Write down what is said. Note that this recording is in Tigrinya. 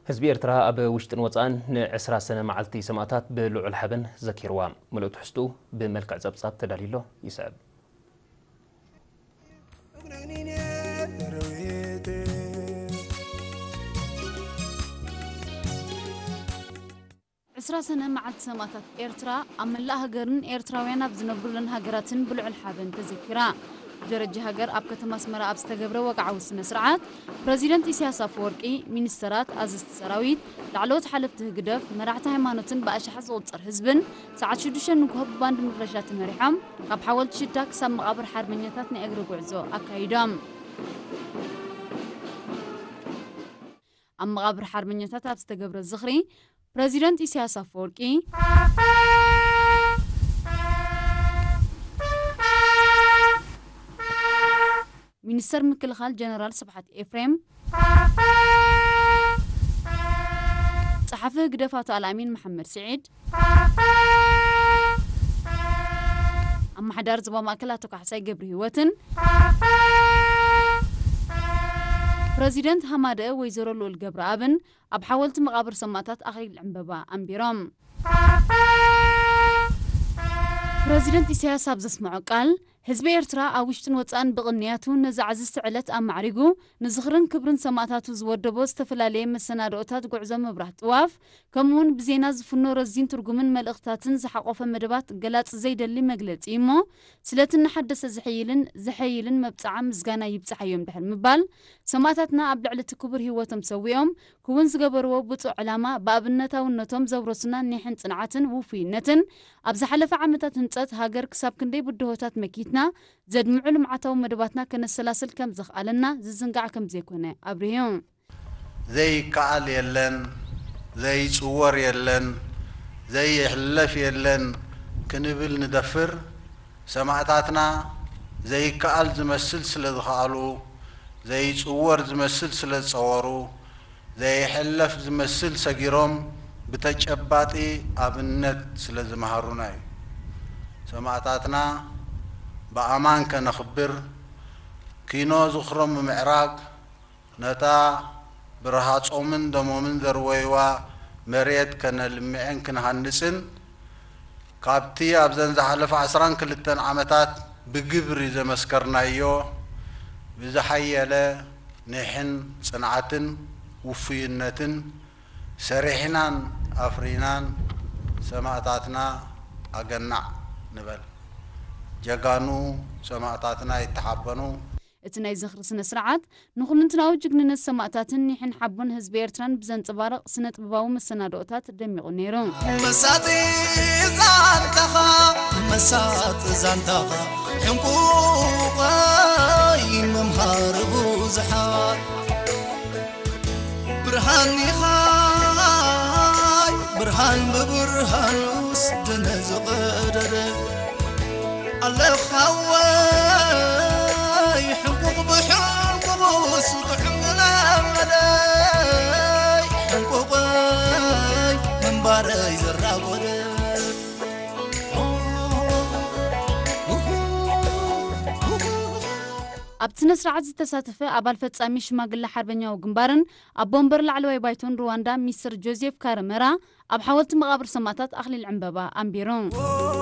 ህዝቢ ኤርትራ ኣብ ውሽጥን ወጻእን ንዕስራ ሰነ መዓልቲ ሰማእታት ብልዑል ሓበን ዘኪርዋ። ምሉእ ትሕዝትኡ ብመልክዕ ጸብጻብ ተዳልዩ ኣሎ፣ ይስዕብ። ዕስራ ሰነ መዓልቲ ሰማእታት ኤርትራ ኣብ መላእ ሃገርን ኤርትራውያን ኣብ ዝነብሩለን ሃገራትን ብልዑል ሓበን ተዘኪራ። ብደረጃ ሃገር ኣብ ከተማ ኣስመራ ኣብ ዝተገብረ ወግዓዊ ስነ ስርዓት፣ ፕረዚደንት ኢሳያስ ኣፈወርቂ፣ ሚኒስተራት፣ ኣዘዝቲ ሰራዊት፣ ላዕለዎት ሓለፍቲ ህግደፍ፣ መራሕቲ ሃይማኖትን ብኣሽሓት ዝቑጸር ህዝብን ሰዓት ሽዱሽተ ንግሆ ብባንድ ምረሻ ተመሪሖም ካብ ሓወልቲ ሽዳ ክሳብ መቓብር ሓርበኛታት ናይ እግሪ ጉዕዞ ኣካይዶም። ኣብ መቓብር ሓርበኛታት ኣብ ዝተገብረ ዝኽሪ፣ ፕረዚደንት ኢሳያስ ኣፈወርቂ፣ ሚኒስተር ምክልኻል ጀነራል ስብሓት ኤፍሬም፣ ጸሓፊ ህግደፍ ኣቶ ኣልኣሚን መሓመድ ስዒድ፣ ኣመሓዳሪ ዞባ ማእከል ኣቶ ካሕሳይ ገብረሂወትን ፕረዚደንት ሃማደአ ወይዘሮ ልኡል ገብረኣብን ኣብ ሓወልቲ መቓብር ሰማእታት ኣኽሊል ዕምበባ ኣንቢሮም። ፕረዚደንት ኢሳያስ ኣብ ዘስምዖ ቃል፣ ህዝቢ ኤርትራ ኣብ ውሽጥን ወጻእን ብቕንያቱ ነዛ ዕዝዝቲ ዕለት ኣማዕሪጉ ንዝኽርን ክብርን ሰማእታቱ ዝወደቦ ዝተፈላለየ መሰናድኦታት ጉዕዞ ምብራህ ጥዋፍ፣ ከምኡውን ብዜና ዝፍኖ ረዚን ትርጉምን መልእኽታትን ዝሓቖፈ መደባት ገላጺ ዘይደሊ መግለጺ እዩ እሞ፣ ስለቲ እናሓደሰ ዝሕይልን ዝሐይልን መብጽዓ ምስጋና ይብጽሓዮም ድሕሪ ምባል፣ ሰማእታትና ኣብ ልዕሊ እቲ ክቡር ህይወቶም ሰዊኦም ክውን ዝገበርዎ ብጹእ ዕላማ ብኣብነታውነቶም ዘውረሱና ኒሕን ጽንዓትን ውፉይነትን ኣብ ዝሓለፈ ዓመታት ህንጸት ሃገር ክሳብ ክንደይ ብድሆታት መኪትና ዘድምዑ ልምዓታዊ መደባትና ከነሰላስል ከም ዘኽኣለና ዝዝንጋዕ ከም ዘይኮነ ኣብሪሁ። ዘይከኣል የለን፣ ዘይጽወር የለን፣ ዘይሕለፍ የለን ክንብል ንደፍር፣ ሰማእታትና ዘይከኣል ዝመስል ስለ ዝኸኣሉ፣ ዘይጽወር ዝመስል ስለ ዝጸወሩ፣ ዘይሕለፍ ዝመስል ሰጊሮም ብተጨባጢ ኣብነት ስለ ዝመሃሩና እዩ። ሰማእታትና ብኣማን ከነኽብር፣ ኪኖ ዝኽሮም ብምዕራግ፣ ነታ ብረሃጾምን ደሞምን ዘርወይዋ መሬት ከነልምዕን ክንሃንጽን፣ ካብቲ ኣብዘን ዝሓለፋ ዓስራን ክልተን ዓመታት ብግብሪ ዘመስከርናዮ ብዝሓየለ ኒሕን ጽንዓትን ውፉይነትን፣ ሰሪሕናን ኣፍሪናን ሰማእታትና ኣገናዕ ንበል። ጀጋኑ ሰማእታትና ይተሓበኑ። እቲ ናይ ዝኽሪ ስነ ስርዓት ንኹልንትናዊ ጅግንነት ሰማእታትን ኒሕን ሓቦን ህዝቢ ኤርትራን ብዘንጸባርቕ ስነ ጥበባዊ መሰናድኦታት ደሚቑ ነይሩ። መሳጢ ዛንታኻ፣ መሳጢ ዛንታኻ፣ ዕንቁቐይ መምሃሪ ብዙሓት። ብርሃን ኢኻ፣ ብርሃን ብብርሃኑስ ድነ ዝቐደደ። ኣለኻወይ ሕንቁቕ ብሕንቁቑስ ጥዑም ዝለመደይ፣ ሕንቁቐይ ምንባረይ ዘራጎደ። ኣብቲ ስነ ስርዓት ዝተሳተፈ ኣባል ፈጻሚ ሽማግለ ሓርበኛዊ ግንባርን ኣቦ ወንበር ላዕለዋይ ባይቶን ሩዋንዳ ሚስተር ጆዜፍ ካረመራ ኣብ ሓወልቲ መቓብር ሰማእታት ኣኽሊል ዕምበባ ኣንቢሩ።